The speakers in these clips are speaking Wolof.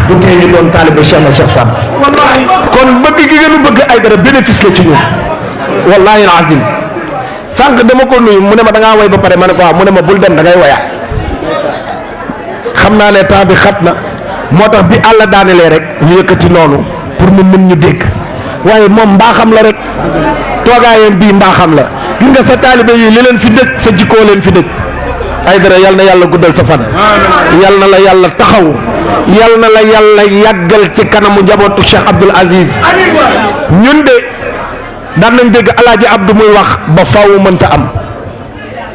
du tee ñu doon taalibe Cheikh na Cheikh Saad kon bëgg gi ngeen bëgg Aïdara bénéfice la ci ñun wallahi alazim sànq dama ko nuyu mu ne ma da ngaa way ba pare ma ne ko waaw mu ne ma bul dem da ngay wayaat xam naa ne temps bi xat na moo tax bi àll daanelee rek ñu yëkkati noonu pour mu mën ñu dégg waaye moom mbaaxam la rek toogaayam bii mbaaxam la gis nga sa taalibe yi li leen fi dëj sa jikkoo leen fi dëj Aïdara yal na yàlla guddal sa fan yal na la yàlla taxaw yal na la yàlla yàggal ci kanamu njabootu Cheikh Abdoul Aziz ñun de daan nañ dégg alaaji Abdou muy wax ba faw mënta am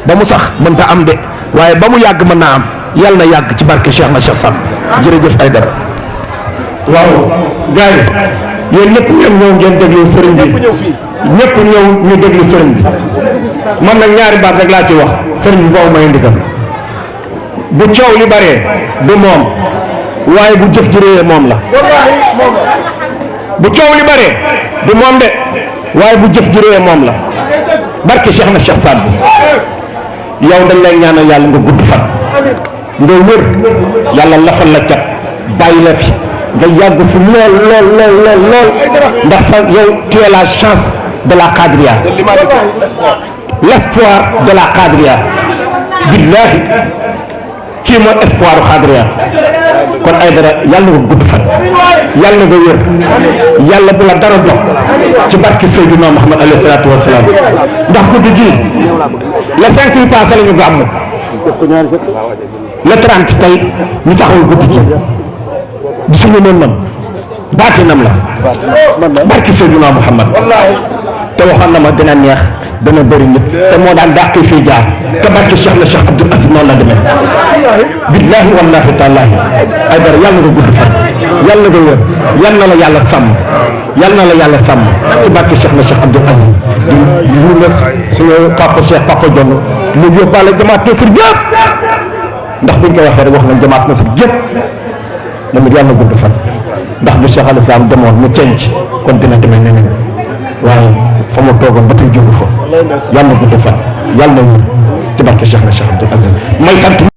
ba mu sax mënta am de waaye ba mu yàgg mën naa am yal na yàgg ci barke Cheikh na Cheikh Saad jërëjëf Aïdara waaw gars yi yéen ñëpp ngeen ñëw ngeen déglu sëriñ bi ñëpp ñëw ñu déglu sëriñ bi man nag ñaari baat rek laa ci wax sëriñ bi boobu may ndikam bu coow li baree du moom waaye bu jëf ji réyee moom la bu coow li baree du moom de waaye bu jëf ji réyee moom la barke Cheikh na Cheikh Saad bi yow dañ lay ñaanal yàlla nga gudd fan nga wër yàlla lafal la cat bàyyi la fi nga yàgg fi lool ndax sa yow tu as la chance de la Qadria l'espoir de la Qadria billahi kii mooy espoir u Qadria kon Aïdara yàlla nga gudd fan yàlla nga wér yàlla bu la dara dox ci barke Seydina Muhammad alayhi salaatu wa salaam ndax guddi gii le 5 bi passé la ñu gàmmu le 30 tey ñu taxawal guddi gi di suñu mën baatinam la barke Seydina Muhammad te waxoon na ma dina neex dana bëri nit te moo daan dàq fii jaar te barke Cheikh na Cheikh Abdoul Aziz noonu la demee billahi wallahi taalahi Aïdara yàlla nga gudd fan yàlla nga wér yal na la yàlla sàmm yal na la yàlla sàmm ci barke Cheikh na Cheikh Abdoul Aziz ñu nag suñu papa Cheikh papa Jonn mu yóbbaale jamaat nasir yëpp ndax buñ ko waxee rek wax nañ jamaat nasir yëpp moom it yàlla gudd fan ndax bu Cheikh al Islam demoon mu cenc kon dina demee neneen waaye fa ma toogoon ba tey jógu fa yàlla gudd fan yàlla na wér ci barke Cheikh na Cheikh Abdoul Aziz may sant